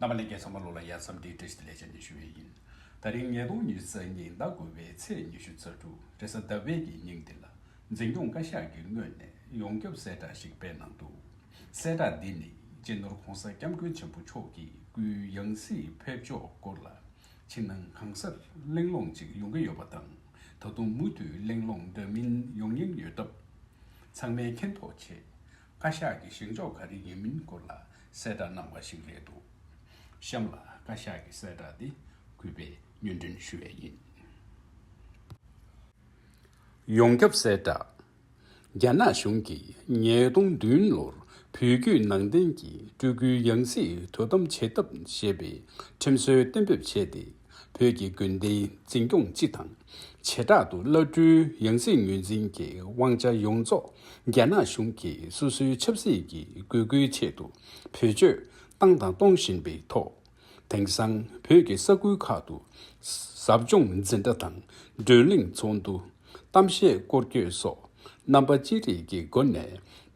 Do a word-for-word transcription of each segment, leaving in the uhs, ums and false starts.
རྣམ་པ་ལྷན་རྒྱས་ཚང་མ་ལོ་ལ་ཡ་མཚམས་འདི་བཀྲ་ཤིས་བདེ་ལེགས་བྱས་ནས་ཞུ་ཡས་ཡིན། ད་རིང་ཉིས་སྟོང་ཉི་ཤུ་རྩ་གཉིས་ཟླ་དགུ་པའི་ཚེས་ཉི་ཤུ་རྩ་དྲུག་རེས་གཟའ་ཟླ་བའི་གི་ཉིན་འདི་ལ། འཛིན་སྐྱོང་བཀའ་ཤག་གི་ངོས་ནས་ཡོངས་ཁྱབ་གསལ་བསྒྲགས་ཤིག་སྤེལ་གནང་འདུག། གསལ་བསྒྲགས་འདི་ནི་སྤྱི་ནོར་༧གོང་ས་༧སྐྱབས་མགོན་ཆེན་པོ་མཆོག་གི་སྐུའི་ཡང་སྲིད་ཕེབས་ཕྱོགས་སྐོར་ལ། ཕྱི་ནང་གང་སར་གླེང་སློང་ཅིག་ཡོང་གི་ཡོད་པ་དང་། ད་དུང་མུ་མཐུད་གླེང་སློང་འདྲ་མིན་ཡོང་སྙིང་ཡོད་སྟབས། ཚང་མས་མཁྱེན་རྟོགས་ཆེད། བཀའ་ཤག་གི་བཞེངས་ཕྱོགས་ག་རེ་ཡིན་མིན་སྐོར་ལ་གསལ་བསྒྲགས་གནང་བ་ཞིག་རེད་འདུག། གཤམ་ལ་བཀའ་ཤག་གི་གསལ་བསྒྲགས་འདི་གུས་པས་སྙན་སྒྲོན་ཞུ་བ་ཡིན། ཡོངས་ཁྱབ་གསལ་བསྒྲགས། རྒྱ་ནག་གཞུང་གིས་ཉིས་སྟོང་བདུན་ལོར་བོད་བརྒྱུད་ནང་བསྟན་གྱི་སྤྲུལ་སྐུའི་ཡང་སྲིད་དོ་དམ་བྱེད་ཐབས་ཞེས་པའི་ཁྲིམས་སྲོལ་གཏན་འབེབས་བྱས་ཏེ། བོད་ཀྱི་དགོན་སྡེའི་འཛིན་སྐྱོང་སྤྱི་དང་། བྱེ་བྲག་ཏུ་བླ་སྤྲུལ་ཡང་སྲིད་ངོས་འཛིན་གྱི་དབང་ཆ་ཡོངས་རྫོགས་རྒྱ་ནག་གཞུང་གིས་སོ་སོའི་ཆབ་སྲིད་ཀྱི་དགོས་མཁོའི་ཆེད་དུ་བེད་སྤྱོད་བཏང་དང་གཏོང་བཞིན་པའི་ཐོག། དེང་སང་བོད་ཀྱི་ས་ཁུལ་ཁག་ཏུ་ཟབ་སྦྱོང་འཛིན་གྲྭ་དང་བགྲོ་གླེང་ཚོགས་འདུ། གཏམ་བཤད་སྐོར་སྐྱོད་སོགས་རྣམ་པ་ཅི་རིགས་ཀྱི་སྒོ་ནས་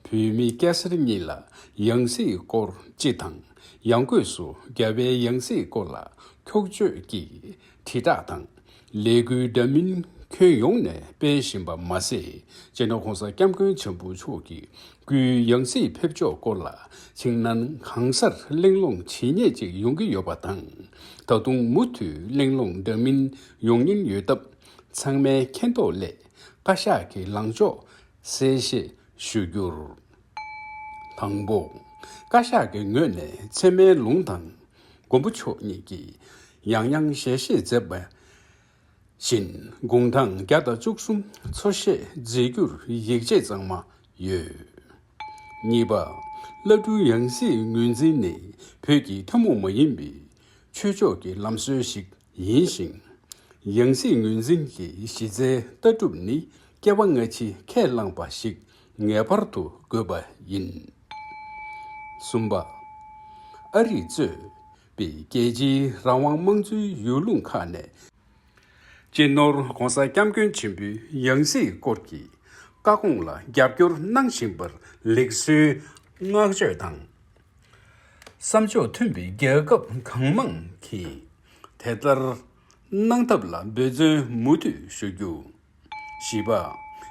བོད་མི་སྐྱ་སེར་གཉིས་ལ་ཡང་སྲིད་སྐོར་སྤྱི་དང་། ཡང་སྒོས་སུ་རྒྱལ་བའི་ཡང་སྲིད་སྐོར་ལ་འཁྱོག་བརྗོད་ཀྱི་དྲིལ་བསྒྲགས་དང་། ལས་འགུལ་འདྲ་མིན་ཁྱོན་ཡོངས་ནས་སྤེལ་བཞིན་པ་མ་ཟད། སྤྱི་ནོར་༧གོང་ས་༧སྐྱབས་མགོན་ཆེན་པོ་མཆོག་གི་སྐུའི་ཡང་སྲིད་ཕེབས་ཕྱོགས་སྐོར་ལ་ཕྱི་ནང་གང་སར་གླེང་སློང་ཇི་སྙེད་ཅིག་ཡོང་གི་ཡོད་པ་དང་། ད་དུང་མུ་མཐུད་གླེང་སློང་འདྲ་མིན་ཡོང་ཉེན་ཡོད་སྟབས། ཚང་མའི་མཁྱེན་རྟོགས་སླད་བཀའ་ཤག་གི་ལངས་ཕྱོགས་གསལ་བཤད་ཞུ་རྒྱུར། དང་པོ། བཀའ་ཤག་གི་ངོས་ནས་ཚད་མའི་ལུང་དང་མགོན་པོ་མཆོག་ཉིད་ཀྱིས་ཡང་ཡང་ཞལ་བཞེས་མཛད་པ་བཞིན་དགུང་གྲངས་བརྒྱ་དང་བཅུ་གསུམ་འཚོ་བཞེས་མཛད་རྒྱུར་ཡིད་ཆེས་གཙང་མ་ཡོད། གཉིས་པ། བླ་སྤྲུལ་ཡང་སྲིད་ངོས་འཛིན་ནི་བོད་ཀྱི་ཐུན་མོང་མ་ཡིན་པའི་ཆོས་ཕྱོགས་ཀྱི་ལམ་སྲོལ་ཞིག་ཡིན་ཞིང་། ཡང་སྲིད་ངོས་འཛིན་གྱི་གཞི་རྩའི་ལྟ་གྲུབ་ནི་སྐྱེ་བ་སྔ་ཕྱི་ཁས་བླངས་པ་ཞིག་ངེས་པར་དུ་དགོས་པ་ཡིན། གསུམ་པ། ཨ་རིས་གཙོས་པའི་རྒྱལ་སྤྱིའི་རང་དབང་དམངས་གཙོའི་ཡུལ་ལུང་ཁག་ནས། སྤྱི་ནོར་༧གོང་ས་༧སྐྱབས་མགོན་ཆེན་པོའི་ཡང་སྲིད་སྐོར་གྱི་བཀའ་དགོངས་ལ་རྒྱབ་སྐྱོར་གནང་བཞིན་པར་ལེགས་གསོའི་བསྔགས་བརྗོད་དང་། བསམ་ཕྱོགས་མཐུན་པའི་རྒྱལ་ཁབ་གང་མང་གིས་དེ་ལྟར་གནང་ཐབས་ལ་འབད་བརྩོན་མུ་མཐུད་ཞུ་རྒྱུ། བཞི་པ།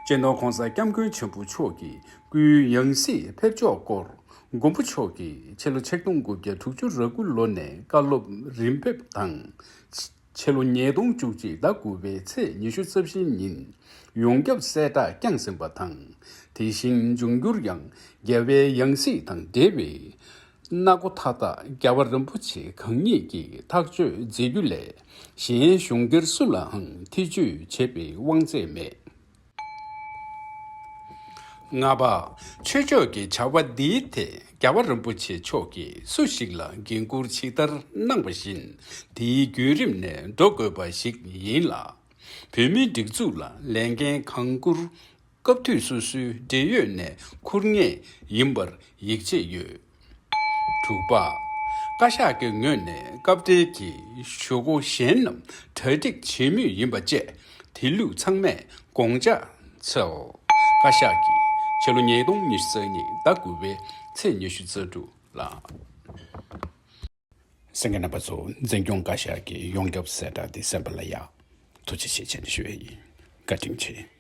སྤྱི་ནོར་༧གོང་ས་༧སྐྱབས་མགོན་ཆེན་པོ་མཆོག་གི་སྐུའི་ཡང་སྲིད་ཕེབས་ཕྱོགས་སྐོར་མགོན་པོ་མཆོག་གིས་ཕྱི་ལོ་ཆིག་སྟོང་དགུ་བརྒྱ་དྲུག་ཅུ་རེ་དགུ་ལོ་ནས་བཀའ་སློབ་རིམ་ཕེབས་དང་། ཕྱི་ལོ་ཉིས་སྟོང་བཅུ་གཅིག་ཟླ་དགུ་པའི་ཚེས་ཉི་ཤུ་རྩ་བཞི་ཉིན་ཡོངས་ཁྱབ་གསལ་བསྒྲགས་བསྐྱངས་ཟིན་པ་དང་། དེ་བཞིན་འབྱུང་འགྱུར་ཡང་རྒྱལ་བའི་ཡང་སྲིད་དང་འབྲེལ་བའི་སྣ་སྒོ་མཐའ་དག་རྒྱལ་བ་རིན་པོ་ཆེ་གང་ཉིད་ཀྱིས་ཐག་གཅོད་མཛད་རྒྱུ་ལས་གཞན་གཞུང་སྒེར་སུ་ལའང་ཐེ་བྱུས་བྱེད་པའི་དབང་ཚད་མེད། ལྔ་པ། ཆོས་ཕྱོགས་ཀྱི་བྱ་བ་འདིའི་ཐད་རྒྱལ་བ་རིན་པོ་ཆེ་མཆོག་གིས་སུ་ཞིག་ལ་འགན་འཁུར་ཇི་ལྟར་གནང་བ་བཞིན་དེའི་བརྒྱུད་རིམ་ནས་འགྲོ་དགོས་པ་ཞིག་ཡིན་ལ། བོད་མིའི་སྒྲིག་འཛུགས་ལ་ལས་འགན་གང་བསྐུར་སྐབས་དུས་སོ་སོའི་འབྲེལ་ཡོད་ནས་འཁུར་ངེས་ཡིན་པར་ཡིད་ཆེས་ཡོད། དྲུག་པ། བཀའ་ཤག་གི་ངོས་ནས་སྐབས་འབྲེལ་གྱི་ཞུ་སྒོ་གཞན་རྣམས་གྲ་སྒྲིག་བྱེད་མུས་ཡིན་པ་བཅས་དེ་ལུགས་ཚང་མས་དགོངས་འཇགས་འཚལ། བཀའ་ཤག་གིས་ཕྱི་ལོ་ཉིས་སྟོང་ཉི་ཤུ་རྩ་གཉིས་ཟླ་དགུ་པའི་ཚེས་ཉི་ཤུ་རྩ་དྲུག་ལ། གསན་མཁན་རྣམ་པ་ཚོ། འཛིན་སྐྱོང་བཀའ་ཤག་གི་ཡོངས་ཁྱབ་གསལ་བསྒྲགས་འདི་གསན་པ་ལ་ཡང་ཐུགས་རྗེ་ཆེ་ཞུ་ཡས་ཡིན། བཀའ་དྲིན་ཆེ།